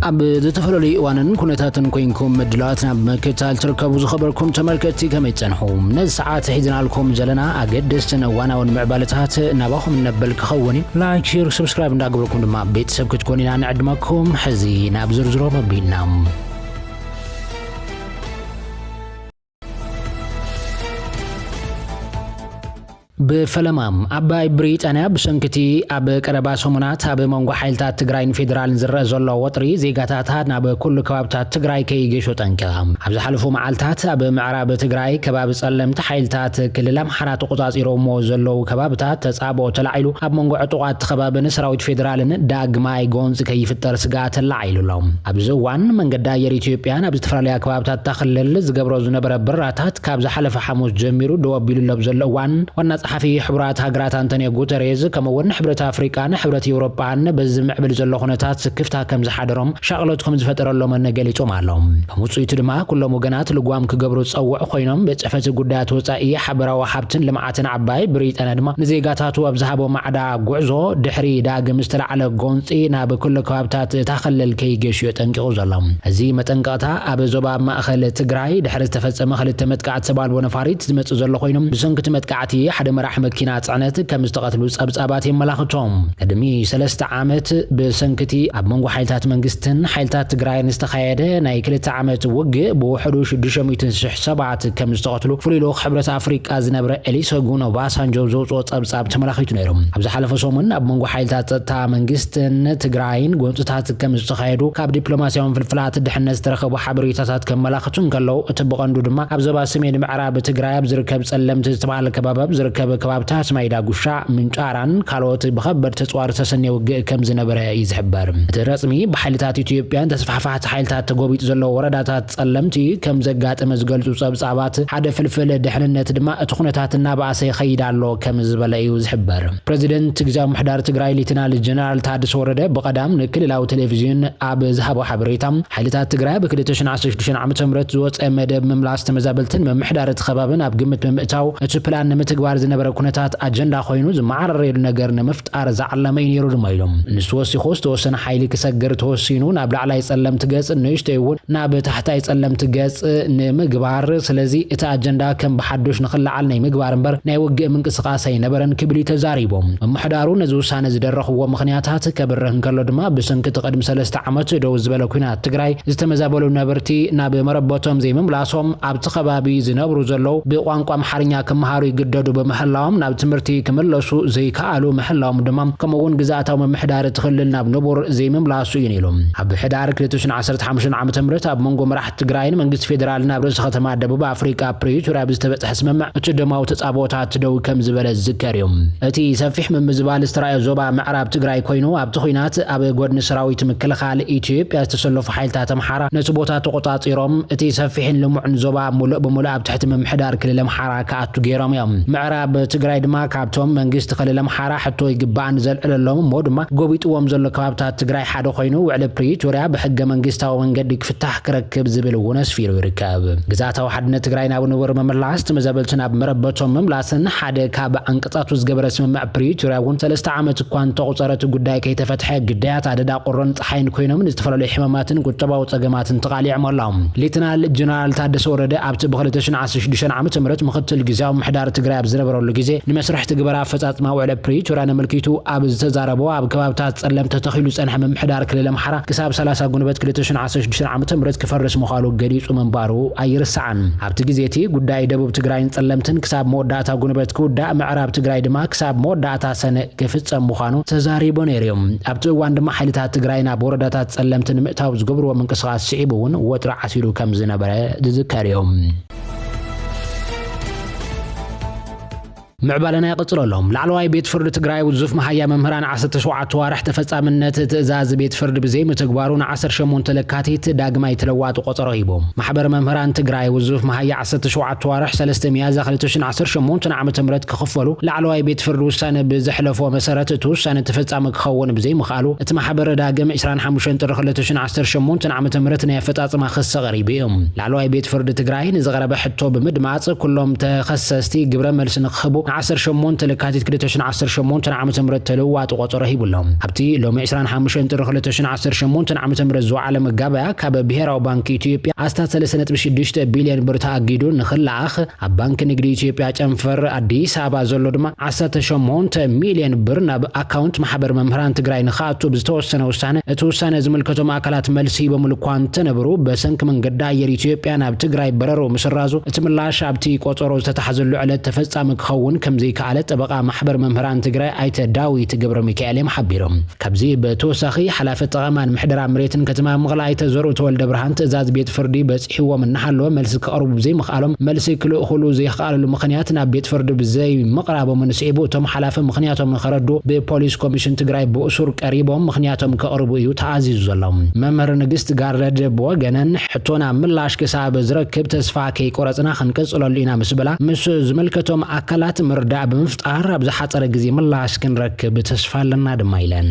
ኣብ ዝተፈላለዩ እዋንን ኩነታትን ኮይንኩም ምድላዋትና ብምክትታል ትርከቡ ዝኸበርኩም ተመልከትቲ ከመይ ጸንሑ? ነዚ ሰዓት ሒዝናልኩም ዘለና ኣገደስትን እዋናውን ምዕባለታት ናባኹም እነብል ክኸውን እዩ። ላይክ፣ ሼር፣ ሰብስክራይብ እንዳገበርኩም ድማ ቤተሰብ ክትኮኑ ኢና ንዕድመኩም። ሕዚ ናብ ዝርዝሮም ኣቢልና። ብፈለማ፣ ዓባይ ብሪጣንያ ብሰንክቲ ኣብ ቀረባ ሰሙናት ኣብ መንጎ ሓይልታት ትግራይን ፌደራልን ዝረአ ዘሎ ወጥሪ ዜጋታታ ናብ ኩሉ ከባብታት ትግራይ ከይገሹ ጠንቂቓ። ኣብ ዝሓለፉ መዓልታት ኣብ ምዕራብ ትግራይ ከባቢ ጸለምቲ ሓይልታት ክልል ኣምሓራ ተቆጻጺሮሞ ዘለዉ ከባብታት ተጻብኦ ተላዒሉ ኣብ መንጎ ዕጡቓት ከባብን ሰራዊት ፌደራልን ዳግማይ ጎንፂ ከይፍጠር ስግኣት ተላዒሉ ኣሎ። ኣብዚ እዋን መንገዲ ኣየር ኢትዮጵያ ናብ ዝተፈላለያ ከባብታት እታ ክልል ዝገብሮ ዝነበረ በረራታት ካብ ዝሓለፈ ሓሙስ ጀሚሩ ደው ኣቢሉ ኣብ ዘሎ እዋን፣ ዋና ጸሓፊ ሕቡራት ሃገራት ኣንቶኒዮ ጉተሬዝ፣ ከምኡ እውን ሕብረት ኣፍሪቃን ሕብረት ኤውሮጳን በዚ ምዕብል ዘሎ ኩነታት ስክፍታ ከም ዝሓደሮም ሻቕሎት ከም ዝፈጠረሎምን ገሊጾም ኣለዉ። ከም ውጽኢቱ ድማ ኩሎም ወገናት ልጓም ክገብሩ ዝጸውዑ ኮይኖም፣ ቤት ጽሕፈት ጉዳያት ወጻኢ፣ ሓበራዊ ሃብትን ልምዓትን ዓባይ ብሪጣንያ ድማ ንዜጋታቱ ኣብ ዝሃቦ ማዕዳ ጉዕዞ ድሕሪ ዳግም ዝተላዕለ ጎንጺ ናብ ኩሉ ከባብታት እታ ክልል ከይገሹ የጠንቂቑ ዘሎ። እዚ መጠንቀቕታ ኣብ ዞባ ማእኸል ትግራይ ድሕሪ ዝተፈጸመ ክልተ መጥቃዕቲ ሰብ ኣልቦ ነፋሪት ዝመጽእ ዘሎ ኮይኑ፣ ብሰንኪ እቲ መጥቃዕቲ ሓደ መራሕ መኪና ጽዕነት ከም ዝተቐትሉ ጸብጻባት የመላኽቱ። ቅድሚ ሰለስተ ዓመት ብሰንኪ እቲ ኣብ መንጎ ሓይልታት መንግስትን ሓይልታት ትግራይን ዝተኻየደ ናይ ክልተ ዓመት ውግእ ብውሕዱ ሽዱሽተ ሚእቲ ሽሕ ሰባት ከም ዝተቐትሉ ፍሉይ ልኡኽ ሕብረት ኣፍሪቃ ዝነብረ ኤሊሰጉን ኦባሳንጆ ዘውፅኦ ጸብጻብ ተመላኺቱ ነይሩ። ኣብ ዝሓለፈ ሰሙን ኣብ መንጎ ሓይልታት ጸጥታ መንግስትን ትግራይን ጎንፅታት ከም ዝተኻየዱ ካብ ዲፕሎማሲያውን ፍልፍላት ድሕነት ዝተረኸቡ ሓበሬታታት ከመላኽቱ እንከለዉ፣ እቲ ብቐንዱ ድማ ኣብ ዞባ ሰሜን ምዕራብ ትግራይ ኣብ ዝርከብ ጸለምቲ ዝተባህለ ከባቢ ኣብ ዝርከብ ከባብታት ማይ ዳጉሻ፣ ምንጫራን ካልኦት ብኸበድቲ ኣፅዋር ዝተሰነየ ውግእ ከም ዝነበረ እዩ ዝሕበር። እቲ ረጽሚ ብሓይልታት ኢትዮጵያን ተስፋሕፋሕቲ ሓይልታት ተጎቢጡ ዘሎ ወረዳታት ጸለምቲ ከም ዘጋጠመ ዝገልጹ ጸብጻባት፣ ሓደ ፍልፍል ድሕንነት ድማ እቲ ኩነታት እናበኣሰ ይኸይድ ኣሎ ከም ዝበለ እዩ ዝሕበር። ፕረዚደንት ግዝያዊ ምምሕዳር ትግራይ ሌተናል ጀነራል ታደሰ ወረደ ብቐዳም ንክልላዊ ቴሌቪዥን ኣብ ዝሃቦ ሓበሬታ፣ ሓይልታት ትግራይ ኣብ ክልተ ሽሕን ዓሰርተ ሽዱሽተን ዓመተ ምህረት ዝወጸ መደብ ምምላስ ተመዛበልትን ምምሕዳር እቲ ከባብን ኣብ ግምት ብምእታው፣ እቲ ፕላን ንምትግባር ዝነበረ ኩነታት ኣጀንዳ ኮይኑ ዝመዓረረሉ ነገር ንምፍጣር ዝዓለመ እዩ ነይሩ ድማ ኢሎም። ንሱ ወሲኹ፣ ዝተወሰነ ሓይሊ ክሰግር ተወሲኑ፣ ናብ ላዕላይ ጸለምቲ ገጽ፣ ንእሽተይ እውን ናብ ታሕታይ ጸለምቲ ገጽ ንምግባር፣ ስለዚ እቲ ኣጀንዳ ከም ብሓዱሽ ንኽለዓል ናይ ምግባር እምበር ናይ ውግእ ምንቅስቓስ ኣይነበረን ክብል እዩ ተዛሪቦም። ምምሕዳሩ ነዚ ውሳነ ዝደረኽዎ ምኽንያታት ከብርህ እንከሎ ድማ፣ ብሰንኪ እቲ ቅድሚ ሰለስተ ዓመት ደው ዝበለ ኲናት ትግራይ ዝተመዛበሉ ነበርቲ ናብ መረበቶም ዘይምምላሶም፣ ኣብቲ ከባቢ ዝነብሩ ዘለዉ ብቋንቋ ኣምሓርኛ ክመሃሩ ይግደዱ ብምህላዎም፣ ናብ ትምህርቲ ክምለሱ ዘይከኣሉ ምህላዎም ድማ፣ ከምኡ እውን ግዝኣታዊ ምምሕዳር እቲ ክልል ናብ ንቡር ዘይምምላሱ እዩ ኢሉ። ኣብ ሕዳር ክልተ ሽሕን ዓሰርተ ሓሙሽተን ዓመተ ምህረት ኣብ መንጎ መራሕቲ ትግራይን መንግስቲ ፌደራልን ኣብ ርእሰ ከተማ ደቡብ ኣፍሪቃ ፕሪቶርያ ብዝተበጽሐ ስምምዕ እቲ ደማዊ ተጻብኦታት ደው ከም ዝበለ ዝዝከር እዩ። እቲ ሰፊሕ ምምዝባል ዝተራእዮ ዞባ ምዕራብ ትግራይ ኮይኑ፣ ኣብቲ ኲናት ኣብ ጎድኒ ሰራዊት ምክልኻል ኢትዮጵያ ዝተሰለፉ ሓይልታት ኣምሓራ ነቲ ቦታ ተቆጻጺሮም፣ እቲ ሰፊሕን ልሙዕን ዞባ ሙሉእ ብሙሉእ ኣብ ትሕቲ ምምሕዳር ክልል ኣምሓራ ክኣቱ ገይሮም እዮም። ምዕራብ ትግራይ ድማ ካብቶም መንግስቲ ክልል ኣምሓራ ሕቶ ይግባእ ንዘልዕለሎም እሞ ድማ ጎቢጥዎም ዘሎ ከባብታት ትግራይ ሓደ ኮይኑ፣ ውዕሊ ፕሪቶርያ ብሕገ መንግስታዊ መንገዲ ክፍታሕ ክረክብ ዝብል እውን ኣስፊሩ ይርከብ። ግዝኣታዊ ሓድነት ትግራይ ናብ ንቡር ምምላስ፣ ተመዛበልቲ ናብ መረበቶም ምምላስን ሓደ ካብ ዓንቀጻቱ ዝገበረ ስምምዕ ፕሪቶርያ እውን ሰለስተ ዓመት እኳ እንተቑጸረ እቲ ጉዳይ ከይተፈትሐ ግዳያት ኣደዳ ቁርን ጸሓይን ኮይኖም ንዝተፈላለዩ ሕማማትን ቁጠባዊ ጸገማትን ተቓሊዖም ኣለዉ። ሌተናል ጀነራል ታደሰ ወረደ ኣብቲ ብክልተ ሽሕን ዓሰርተ ሽዱሽተን ዓመተ ምህረት ምኽትል ግዝያዊ ምምሕዳር ትግራይ ኣብ ዝነበረሉ ግዜ ንመስርሕ ትግበራ ኣፈጻጽማ ውዕለ ፕሪቶርያ ነመልኪቱ ኣብ ዝተዛረቦ፣ ኣብ ከባብታት ጸለምቲ ተተኺሉ ዝጸንሐ ምምሕዳር ክልል ኣምሓራ ክሳብ ሰላሳ ጉንበት ክልተ ሽሕን ዓሰርተ ሽዱሽተን ዓመተ ምህረት ክፈርስ ምዃኑ ገሊጹ ምንባሩ ኣይርሳዕን። ኣብቲ ግዜ እቲ ጉዳይ ደቡብ ትግራይን ጸለምትን ክሳብ መወዳእታ ጉንበት ክውዳእ፣ ምዕራብ ትግራይ ድማ ክሳብ መወዳእታ ሰነ ክፍጸም ምዃኑ ተዛሪቡ ነይሩ እዩ። ኣብቲ እዋን ድማ ሓይልታት ትግራይ ናብ ወረዳታት ጸለምቲ ንምእታው ዝገብርዎ ምንቅስቓስ ስዒቡ እውን ወጥሪ ዓሲሉ ከም ዝነበረ ዝዝከር እዩ። ምዕባለና ይቕጽል ኣሎ። ላዕለዋይ ቤት ፍርዲ ትግራይ ውዙፍ መሃያ መምህራን ዓሰርተ ሸውዓተ ዋርሕ ተፈጻምነት ትእዛዝ ቤት ፍርዲ ብዘይምትግባሩ ንዓሰርተ ሸሞንተ ለካቲት ዳግማይ ተለዋጢ ቆጸሮ ሂቡ። ማሕበር መምህራን ትግራይ ውዙፍ መሃያ ዓሰርተ ሸውዓተ ዋርሕ ሰለስተ ሚያዝያ ክልተ ሽሕን ዓሰርተ ሸሞንተን ዓመተ ምህረት ክኽፈሉ ላዕለዋይ ቤት ፍርዲ ውሳነ ብዘሕለፎ መሰረት እቲ ውሳነ ተፈጻሚ ክኸውን ብዘይምኽኣሉ እቲ ማሕበር ዳግም ዕስራን ሓሙሽተን ጥሪ ክልተ ሽሕን ዓሰርተ ሸሞንተን ዓመተ ምህረት ናይ ኣፈጻጽማ ክሲ ኣቕሪቡ እዩ። ላዕለዋይ ቤት ፍርዲ ትግራይ ንዝቐረበ ሕቶ ብምድማፅ ኩሎም ተኸሰስቲ ግብረ መልሲ ንክህቡ ዓሰርተ ሸሞንተ ለካቲት ክልተ ሽሕን ዓሰርተ ሸሞንተን ዓመተ ምህረት ተለዋጢ ቆጸሮ ሂቡ ኣሎ። ኣብቲ ሎሚ ዕስራን ሓሙሽተን ጥሪ ክልተ ሽሕን ዓሰርተ ሸሞንተን ዓመተ ምህረት ዝወዓለ መጋበያ፣ ካብ ብሄራዊ ባንክ ኢትዮጵያ ኣስታት ሰለስተ ነጥቢ ሽዱሽተ ቢልዮን ብር ተኣጊዱ ንኽለኣኽ፣ ኣብ ባንክ ንግዲ ኢትዮጵያ ጨንፈር ኣዲስ ኣበባ ዘሎ ድማ ዓሰርተ ሸሞንተ ሚልዮን ብር ናብ ኣካውንት ማሕበር መምህራን ትግራይ ንኽኣቱ ብዝተወሰነ ውሳነ፣ እቲ ውሳነ ዝምልከቶም ኣካላት መልሲ ሂቦምሉ እኳ እንተነበሩ፣ በሰንኪ መንገዲ ኣየር ኢትዮጵያ ናብ ትግራይ በረርኡ ምስራዙ፣ እቲ ምላሽ ኣብቲ ቆጸሮ ዝተታሕዘሉ ዕለት ተፈጻሚ ክኸውን ከምዘይከኣለ ጠበቓ ማሕበር መምህራን ትግራይ ኣይተ ዳዊት ገብረ ሚካኤል እዮም ሓቢሮም። ካብዚ ብተወሳኺ፣ ሓላፊ ጠቐማን ምሕደራ መሬትን ከተማ መቐለ ኣይተ ዘርኡ ተወልደ ብርሃን ትእዛዝ ቤት ፍርዲ በፂሕዎም እናሃለወ መልሲ ከቕርቡ ብዘይምኽኣሎም፣ መልሲ ክልእኹሉ ዘይከኣለሉ ምኽንያት ናብ ቤት ፍርዲ ብዘይምቕራቦምን ስዒቡ፣ እቶም ሓላፊ ምኽንያቶም ንኸረዱ ብፖሊስ ኮሚሽን ትግራይ ብእሱር ቀሪቦም ምኽንያቶም ከቕርቡ እዩ ተኣዚዙ ዘሎ። መምህር ንግስቲ ጋረድ ብወገነን፣ ሕቶና ምላሽ ክሳብ ዝረክብ ተስፋ ከይቆረጽና ክንቅጽለሉ ኢና ምስ በላ፣ ምስ ዝምልከቶም ኣካላት ምርዳእ ብምፍጣር ኣብ ዝሓጸረ ግዜ ምላሽ ክንረክብ ተስፋ ኣለና ድማ ኢለን።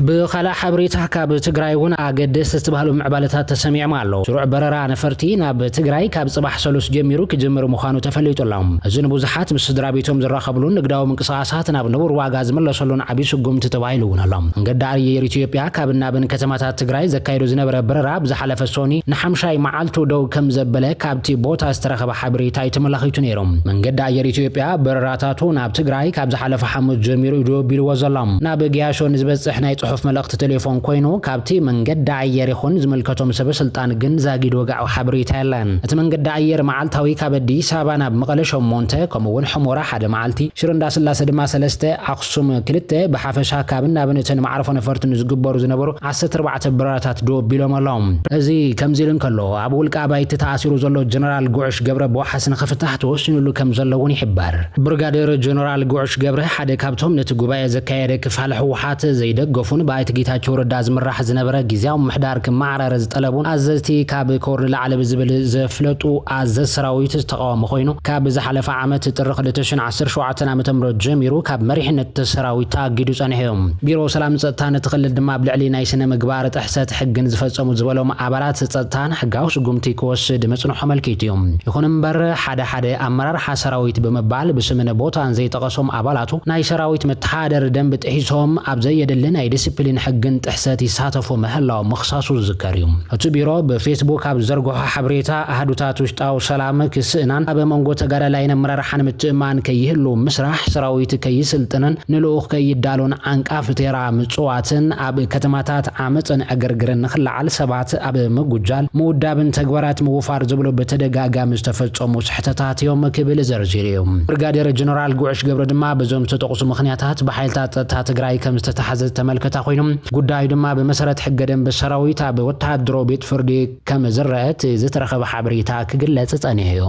ብኻልእ ሓበሬታ፣ ካብ ትግራይ እውን ኣገደስቲ ዝተባህሉ ምዕባለታት ተሰሚዖም ኣለዉ። ስሩዕ በረራ ነፈርቲ ናብ ትግራይ ካብ ጽባሕ ሰሉስ ጀሚሩ ክጅምር ምዃኑ ተፈሊጡ ኣሎ። እዚ ንብዙሓት ምስ ስድራ ቤቶም ዝራኸብሉን ንግዳዊ ምንቅስቓሳት ናብ ንቡር ዋጋ ዝምለሰሉን ዓብዪ ስጉምቲ ተባሂሉ እውን ኣሎ። መንገዲ ኣየር ኢትዮጵያ ካብ ናብን ከተማታት ትግራይ ዘካይዶ ዝነበረ በረራ ብዝሓለፈ ሶኒ ንሓምሻይ መዓልቱ ደው ከም ዘበለ ካብቲ ቦታ ዝተረኸበ ሓበሬታ እዩ ተመላኺቱ ነይሩ። መንገዲ ኣየር ኢትዮጵያ በረራታቱ ናብ ትግራይ ካብ ዝሓለፈ ሓሙስ ጀሚሩ እዩ ደው ኣቢልዎ ዘሎ። ናብ ገያሾ ንዝበጽሕ ናይ ጽሑፍ መልእኽቲ ቴሌፎን ኮይኑ፣ ካብቲ መንገዲ ኣየር ይኹን ዝምልከቶም ሰበ ስልጣን ግን ዛጊድ ወግዓዊ ሓበሬታ የለን። እቲ መንገዲ ኣየር መዓልታዊ ካብ ኣዲስ ኣበባ ናብ መቐለ ሸሞንተ፣ ከምኡ እውን ሕሞራ ሓደ መዓልቲ፣ ሽረ እንዳስላሰ ድማ ሰለስተ፣ ኣኽሱም ክልተ፣ ብሓፈሻ ካብን ናብን እተን መዓርፎ ነፈርቲ ንዝግበሩ ዝነበሩ ዓሰርተ ኣርባዕተ በረራታት ደው ኣቢሎም ኣለዉ። እዚ ከምዚ ኢሉ እንከሎ፣ ኣብ ውልቀ ኣባይቲ ተኣሲሩ ዘሎ ጀነራል ጉዕሽ ገብረ ብዋሕስ ንኽፍታሕ ተወሲኑሉ ከም ዘሎ እውን ይሕበር። ብርጋዴር ጀነራል ጉዕሽ ገብረ ሓደ ካብቶም ነቲ ጉባኤ ዘካየደ ክፋል ህወሓት ዘይደገፉን ብኣይተ ጌታቸው ረዳ ዝምራሕ ዝነበረ ግዝያዊ ምምሕዳር ክመዓራረ ዝጠለቡን ኣዘዝቲ ካብ ኮር ንላዕሊ ብዝብል ዘፍለጡ ኣዘዝ ሰራዊት ዝተቃወመ ኮይኑ፣ ካብ ዝሓለፈ ዓመት ጥሪ ክልተ ሽሕን ዓሰርተ ሸውዓተን ዓመተ ምህረት ጀሚሩ ካብ መሪሕነት ሰራዊት ተኣጊዱ ጸኒሑ እዩ። ቢሮ ሰላም ጸጥታ ነቲ ክልል ድማ ኣብ ልዕሊ ናይ ስነ ምግባር ጥሕሰት ሕግን ዝፈጸሙ ዝበሎም ኣባላት ጸጥታን ሕጋዊ ስጉምቲ ክወስድ ምጽንሑ ኣመልኪቱ እዩ። ይኹን እምበር፣ ሓደ ሓደ ኣመራርሓ ሰራዊት ብምባል ብስምን ቦታን ዘይጠቐሶም ኣባላቱ፣ ናይ ሰራዊት መተሓደሪ ደንብ ጥሒሶም ኣብ ዘየድሊ ናይ ዲስፕሊን ሕግን ጥሕሰት ይሳተፉ ምህላዎም ምኽሳሱ ዝዝከር እዩ። እቲ ቢሮ ብፌስቡክ ኣብ ዝዘርግሖ ሓበሬታ፣ ኣሃዱታት ውሽጣዊ ሰላም ክስእናን ኣብ መንጎ ተጋዳላይን ኣመራርሓን ምትእምማን ከይህሉ ምስራሕ፣ ሰራዊት ከይስልጥንን ንልኡኽ ከይዳሎን ዓንቃፊ ቴራ ምጽዋትን ኣብ ከተማታት ዓመፅን ዕግርግርን ንኽለዓል ሰባት ኣብ ምጉጃል ምውዳብን ተግባራት ምውፋር ዝብሉ ብተደጋጋሚ ዝተፈጸሙ ስሕተታት እዮም ክብል ዘርዚሩ እዩ። ብርጋዴር ጀነራል ጉዕሽ ገብረ ድማ በዞም ዝተጠቕሱ ምኽንያታት ብሓይልታት ጸጥታ ትግራይ ከም ዝተታሕዘ ዝተመልከታ ኮይኑ፣ ጉዳዩ ድማ ብመሰረት ሕገ ደንብ ሰራዊት ኣብ ወተሃደራዊ ቤት ፍርዲ ከም ዝረአ እቲ ዝተረኸበ ሓበሬታ ክግለጽ ጸኒሑ እዩ።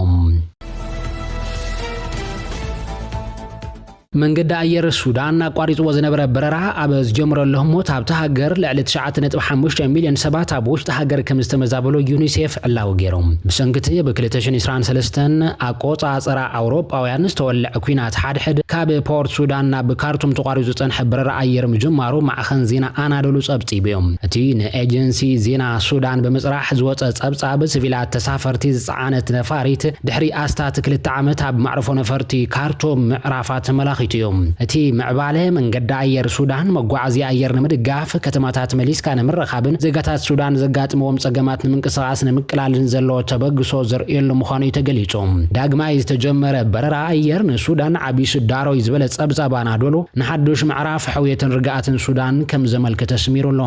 መንገዲ ኣየር ሱዳን ኣቋሪጽዎ ዝነበረ በረራ ኣብ ዝጀመረሉ ህሞት ኣብታ ሃገር ልዕሊ ትሽዓተ ነጥቢ ሓሙሽተ ሚልዮን ሰባት ኣብ ውሽጢ ሃገር ከም ዝተመዛበሉ ዩኒሴፍ ዕላዊ ገይሮም። ብሰንኪ እቲ ብ ክልተ ሽሕን ዕስራን ሰለስተን ኣቆጻጽራ ኣውሮጳውያን ዝተወልዐ ኲናት ሓድሕድ ካብ ፖርት ሱዳን ናብ ካርቱም ተቋሪጹ ዝጸንሐ በረራ ኣየር ምጅማሩ ማዕኸን ዜና ኣናዶሉ ጸብጺቡ እዩ። እቲ ንኤጀንሲ ዜና ሱዳን ብምጽራሕ ዝወጸ ጸብጻብ፣ ሲቪላት ተሳፈርቲ ዝጸዓነት ነፋሪት ድሕሪ ኣስታት ክልተ ዓመት ኣብ መዕርፎ ነፈርቲ ካርቱም ምዕራፋ ተመላኺቱ እዩ። እቲ ምዕባለ መንገዲ ኣየር ሱዳን መጓዓዝያ ኣየር ንምድጋፍ፣ ከተማታት መሊስካ ንምርኻብን ዜጋታት ሱዳን ዘጋጥምዎም ጸገማት ንምንቅስቓስ ንምቅላልን ዘለዎ ተበግሶ ዘርእየሉ ምዃኑ እዩ ተገሊጹ። ዳግማይ ዝተጀመረ በረራ ኣየር ንሱዳን ዓቢ ስዳሮ እዩ ዝበለ ጸብጻብ ኣናዶሉ፣ ንሓዱሽ ምዕራፍ ሕውየትን ርግኣትን ሱዳን ከም ዘመልክት ኣስሚሩ ኣሎ።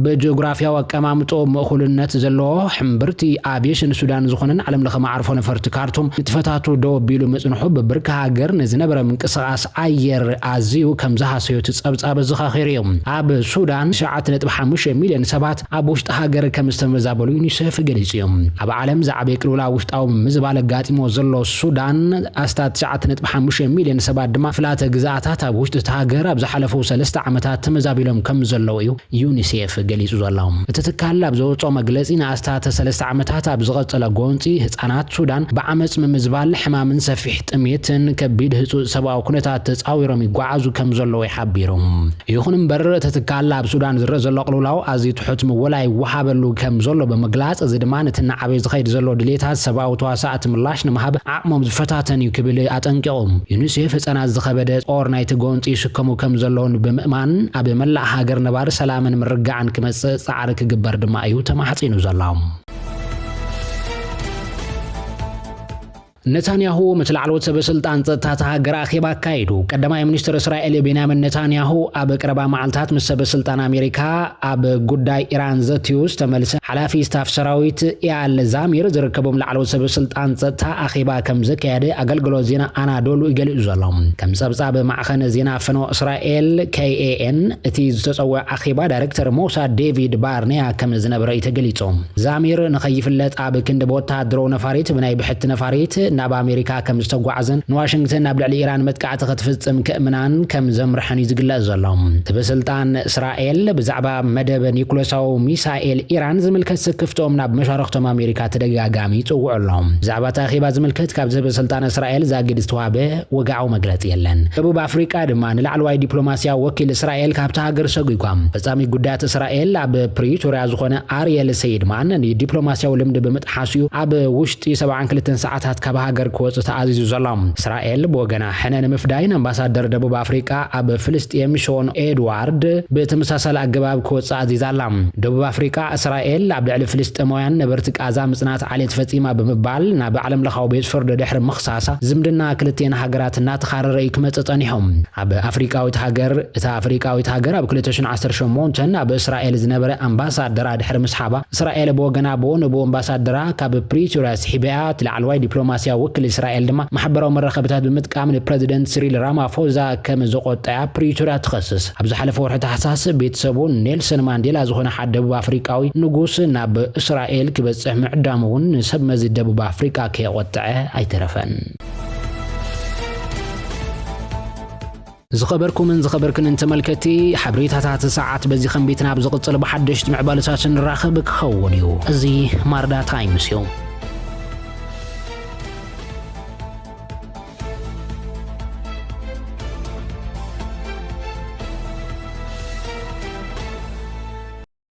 ብጂኦግራፊያዊ ኣቀማምጦ ምእኩልነት ዘለዎ ሕምብርቲ ኣቪየሽን ሱዳን ዝኾነን ዓለም ለኸ መዓርፎ ነፈርቲ ካርቱም ንጥፈታቱ ደው ኣቢሉ ምጽንሑ፣ ብብርኪ ሃገር ንዝነበረ ምንቅስቓስ ኣየር ኣዝዩ ከም ዝሃሰዮ እቲ ጸብጻብ ኣዘኻኺሩ እዩ። ኣብ ሱዳን ትሽዓተ ነጥቢ ሓሙሽተ ሚልዮን ሰባት ኣብ ውሽጢ ሃገር ከም ዝተመዛበሉ ዩኒሴፍ ገሊጹ እዩ። ኣብ ዓለም ዝዓበየ ቅልውላው ውሽጣዊ ምምዝባል ኣጋጢሞ ዘሎ ሱዳን፣ ኣስታት ትሽዓተ ነጥቢ ሓሙሽተ ሚልዮን ሰባት ድማ ፍላተ ግዝኣታት ኣብ ውሽጢ እቲ ሃገር ኣብ ዝሓለፉ ሰለስተ ዓመታት ተመዛቢሎም ከም ዘለዉ እዩ ዩኒሴፍ ገሊጹ ዘሎ። እቲ ትካል ኣብ ዘውጽኦ መግለጺ፣ ንኣስታት ሰለስተ ዓመታት ኣብ ዝቐጸለ ጎንጺ፣ ህጻናት ሱዳን ብዓመጽ ምምዝባል፣ ሕማምን ሰፊሕ ጥሜትን ከቢድ ህጹጽ ሰብኣዊ ኩነታት ተጻዊሮም ይጓዓዙ ከም ዘለዉ ይሓቢሩ። ይኹን እምበር፣ እቲ ትካል ኣብ ሱዳን ዝረአ ዘሎ ቅልውላው ኣዝዩ ትሑት ምወላ ይወሃበሉ ከም ዘሎ ብምግላጽ፣ እዚ ድማ ነቲ እናዓበየ ዝኸይድ ዘሎ ድሌታት ሰብኣዊ ተዋሳእቲ ምላሽ ንምሃብ ዓቕሞም ዝፈታተን እዩ ክብል ኣጠንቂቑ። ዩኒሴፍ ህጻናት ዝኸበደ ጾር ናይቲ ጎንጺ ይስከሙ ከም ዘለዉን ብምእማን፣ ኣብ መላእ ሃገር ነባሪ ሰላምን ምርግጋዕን ክመጽእ ጻዕሪ ክግበር ድማ እዩ ተማሕጺኑ ዘሎ። ነታንያሁ ምስ ላዕለዎት ሰበ ስልጣን ጸጥታ እታ ሃገር ኣኼባ ኣካይዱ። ቀዳማይ ሚኒስትር እስራኤል ቤንያሚን ነታንያሁ ኣብ ቀረባ መዓልታት ምስ ሰበ ስልጣን ኣሜሪካ ኣብ ጉዳይ ኢራን ዘትዩ ዝተመልሰ ሓላፊ ስታፍ ሰራዊት ኢያል ዛሚር ዝርከቦም ላዕለዎት ሰበ ስልጣን ጸጥታ ኣኼባ ከም ዘካየደ ኣገልግሎት ዜና ኣናዶሉ እዩ ገሊጹ ዘሎ። ከም ጸብጻብ ማዕኸን ዜና ፈነወ እስራኤል፣ ኬ ኤ ኤን፣ እቲ ዝተጸውዐ ኣኼባ ዳይሬክተር ሞሳድ ዴቪድ ባርኔያ ከም ዝነበረ እዩ ተገሊጹ። ዛሚር ንኸይፍለጥ ኣብ ክንዲ ብወተሃደራዊ ነፋሪት ብናይ ብሕቲ ነፋሪት ናብ ኣሜሪካ ከም ዝተጓዓዘን ንዋሽንግተን ኣብ ልዕሊ ኢራን መጥቃዕቲ ክትፍጽም ክእምናን ከም ዘምርሐን እዩ ዝግለጽ ዘሎ። ሰበ ስልጣን እስራኤል ብዛዕባ መደብ ኒኩለሳዊ ሚሳኤል ኢራን ዝምልከት ስክፍትኦም ናብ መሻርኽቶም ኣሜሪካ ተደጋጋሚ ይጽውዑ ኣለዉ። ብዛዕባ እቲ ኣኼባ ዝምልከት ካብ ሰበ ስልጣን እስራኤል ዛጊድ ዝተዋህበ ወግዓዊ መግለጺ የለን። ደቡብ ኣፍሪቃ ድማ ንላዕለዋይ ዲፕሎማስያዊ ወኪል እስራኤል ካብታ ሃገር ሰጒጓ። ፈጻሚ ጉዳያት እስራኤል ኣብ ፕሪቶርያ ዝኾነ ኣርየል ሰይድማን ንዲፕሎማስያዊ ልምዲ ብምጥሓስ እዩ ኣብ ውሽጢ ሰብዓን ክልተን ሰዓታት ካብ ሃገር ክወጽእ ተኣዚዙ ዘሎ። እስራኤል ብወገና ሕነ ንምፍዳይ ንኣምባሳደር ደቡብ ኣፍሪቃ ኣብ ፍልስጤም ሾን ኤድዋርድ ብተመሳሳሊ ኣገባብ ክወጽእ ኣዚዛ ኣላ። ደቡብ ኣፍሪቃ እስራኤል ኣብ ልዕሊ ፍልስጤማውያን ነበርቲ ቃዛ ምጽናት ዓሌት ፈጺማ ብምባል ናብ ዓለም ለኻዊ ቤት ፍርዲ ድሕሪ ምኽሳሳ ዝምድና ክልቲኤን ሃገራት እናተኻረረ እዩ ክመጽእ ጸኒሑ። ኣብ ኣፍሪቃዊት ሃገር እታ ኣፍሪቃዊት ሃገር ኣብ ክልተ ሽሕን ዓሰርተ ሸሞንተን ኣብ እስራኤል ዝነበረ ኣምባሳደራ ድሕሪ ምስሓባ፣ እስራኤል ብወገና ብኡ ንብኡ ኣምባሳደራ ካብ ፕሪቶርያ ስሒባያ። እቲ ላዕለዋይ ዲፕሎማስያዊ ወኪል እስራኤል ድማ ማሕበራዊ መራኸብታት ብምጥቃም ንፕረዚደንት ሲሪል ራማፎዛ ከም ዘቖጠያ ፕሪቶርያ ትኸስስ። ኣብ ዝሓለፈ ወርሒ ታሕሳስ ቤተሰቡ ኔልሰን ማንዴላ ዝኾነ ሓደ ደቡብ ኣፍሪቃዊ ንጉስ ናብ እስራኤል ክበጽሕ ምዕዳሙ እውን ንሰብ መዚ ደቡብ ኣፍሪቃ ከየቖጠዐ ኣይተረፈን። ዝኸበርኩምን ዝኸበርክንን ተመልከቲ፣ ሓበሬታታት ሰዓት በዚ ከንቢትና ኣብ ዝቕጽል ብሓደሽቲ ምዕባለታት ንራኸብ ክኸውን እዩ። እዚ ማርዳ ታይምስ እዩ።